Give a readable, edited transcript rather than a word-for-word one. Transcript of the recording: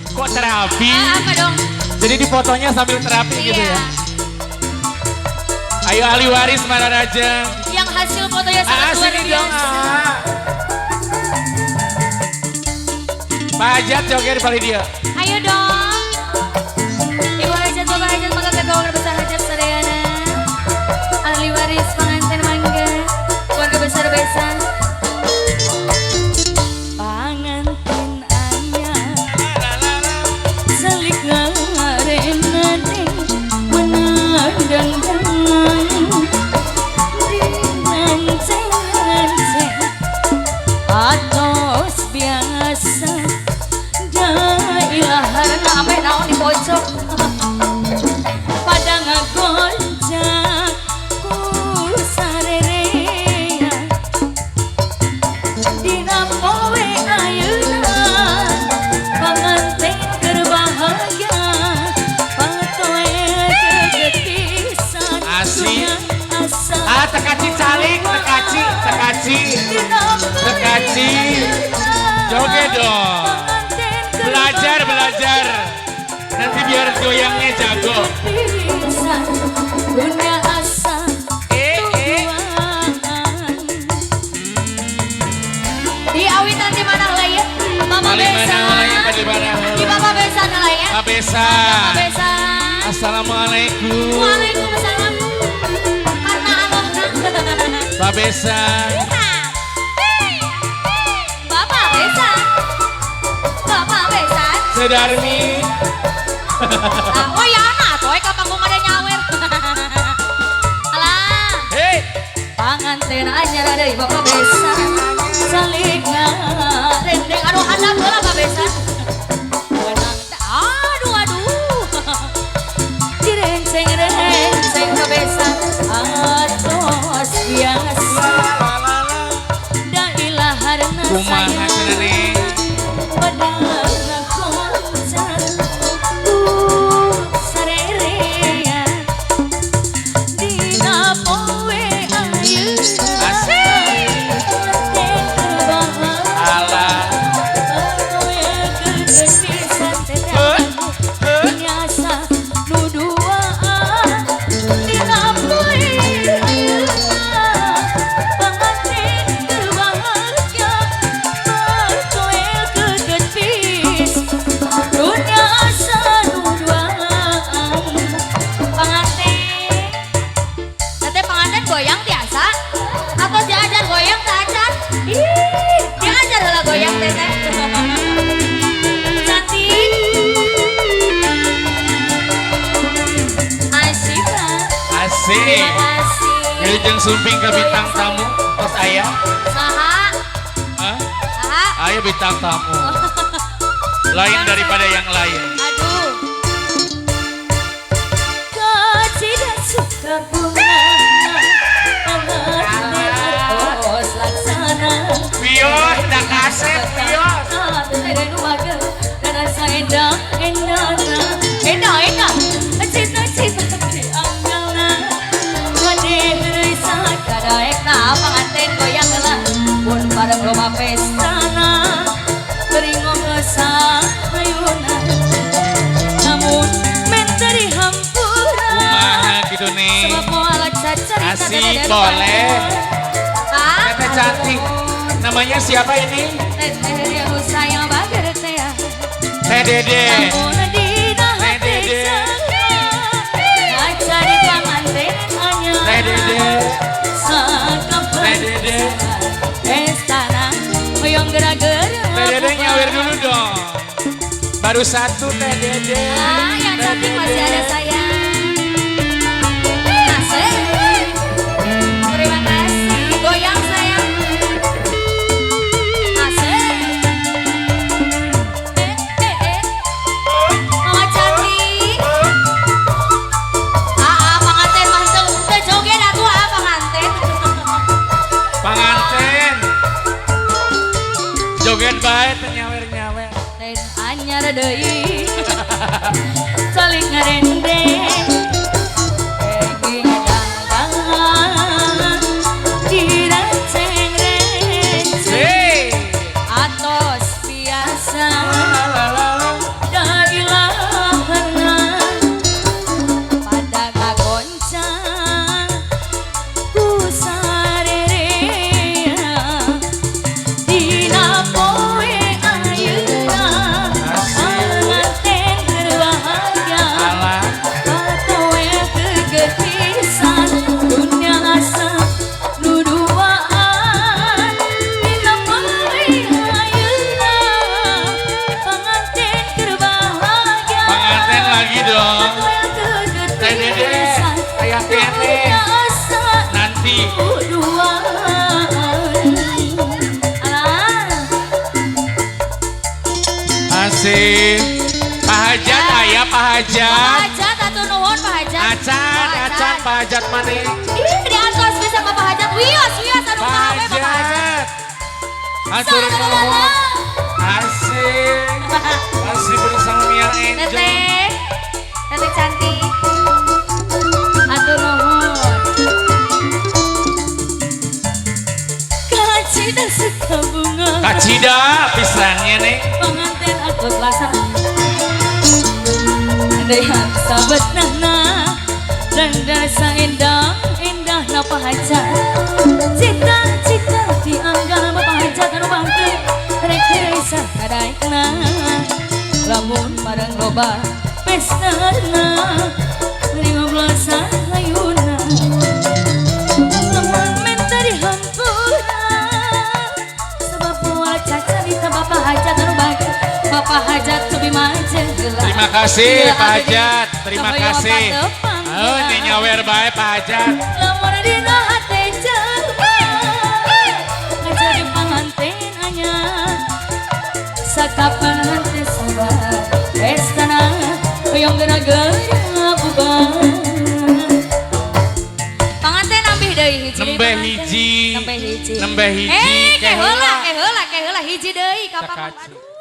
Kok terapi? Apa dong? Jadi difotonya sambil terapi iya. Gitu ya. Ayo ahli waris Mararaja. Yang hasil fotonya sangat luar sini dong, biasa. Pak Hajat joget paling dia. Ayo dong. Ibu Hajat, Bapak Hajat, maka keluarga besar Hajat Sadayana. Ahli waris pengantin mangga, keluarga besar besan. Pangantin anyar selik ngarenadeng menandang dinanceng-nanceng atos biasa dailaharna ameh naon di pojok pada ngagoncang ku sarerea dina poe ayeuna panganten keur bahagia patoe kegetisan Asik. asa Ah, tekaci calik, tekaci, tekaci. Tekaci. Joget dong. Belajar, belajar. Nanti biar goyangnya jago. Dunia asa Eh, eh. tujuan. Di awitan di mana lah ya? Mama Paling Besa. mana lah, paling mana. Di Bapak Besa lah ya? Pak Besa. Bapak Besa. Assalamualaikum. Waalaikumsalam. Karena Allah. Pak Besa. Bapak Besa. Bapak Besa. Sedarmi. Oh ya anak, toy ka panggung ada nyawer. Alah. Hei. Panganten anyar deui Bapak Besa. Saling ngarendeng aduh handap heula Bapak Besa. Wenang teh aduh aduh. Direnceng-renceng Bapak Besa atos biasa. Dailaharna Kumaha sayang. cenah nih? Pada ngagoncang ku sarerea dina poe ayeuna Asik. pengantin keur bahagia Alah. atoe kegetisan teh Eh, eh. biasa nu duaan dina poe ayeuna pengantin keur bahagia atoe kegetis dunia asa nu duaan pengantin teteh pengantin goyang biasa atau diajar goyang tak ajar ih diajar heula goyang teteh cantik asik lah Asik. Terima kasih. Wilujeng sumping ke bintang tamu. Tos aya. Saha Hah? saha Ayo bintang tamu. Lain daripada yang lain. Aduh. Kacida suka bunga pengantin atos laksana. Wios, dah kaset, wios. Rasa endah endahna endah endah cita-cita di anggalna made heureuy sakadaekna panganten goyang heula pun bareng loba pestana beringong sahayuna namun menteri hampura Kumaha gitu nih. sebab moal cacarita Asik, boleh. Teteh cantik. Namanya siapa ini? Teteh sayang bager teh Teh Dede. namun dina hati Teh Dede. ngacari panganten anyar Teh Dede. sakapan Teh Dede. pestana hoyong geura-geura Teh Dede nyawer dulu dong. Baru satu Teh Dede. Ah, yang Teh cantik masih Dede. ada saya. Asik. Terima kasih. Goyang sayang. Asik. Eh, eh, eh. Mama cantik. Ah, ah, panganten mah teu teu joget atuh ah panganten. Panganten. Joget bae teh nyawer-nyawer. Lain anyar deui. Saling ngarendeng. Eging dangdangan direnceng-renceng Hey. atos biasa La la la la. kasih. Pak Hajat aya Pak Hajat. Pak Hajat atuh nuhun Pak Hajat. Acan, acan Pak Hajat mana? Ih, diantos bisa Bapak Hajat. Wios, wios anu Pak kawe Bapak Hajat. Hajat. Hatur nuhun. Asik. Masih bersama Miar Angel. Teteh. Teteh cantik. Atur nuhun. Kacida suka bunga. Kacida pisannya nih. Pengantin aku laksana. Andaian sahabat nana dan rasa indah indah napa hajat. Cita-cita dianggap Bapak Hajat anu bangke rek desa kadaekna. Lamun bareng loba pestana 15 hayuna. Lamun minta dihampura sebab moal cacarita Bapak Hajat anu bangke. Bapak Hajat lebih maju. Terima kasih Pak Hajat, terima kasih. Oh, ini nyawer bae Pak Hajat. Lamun dina hate jelema ngajari panganten anyar. Sakapan hate sabar pestana hoyong geura-geura bubar. Panganten nambih deui hiji. Nembe hiji. Nembe hiji. Nembe hiji. Eh, keheula, keheula, keheula hiji deui ka Cakaci. Aduh.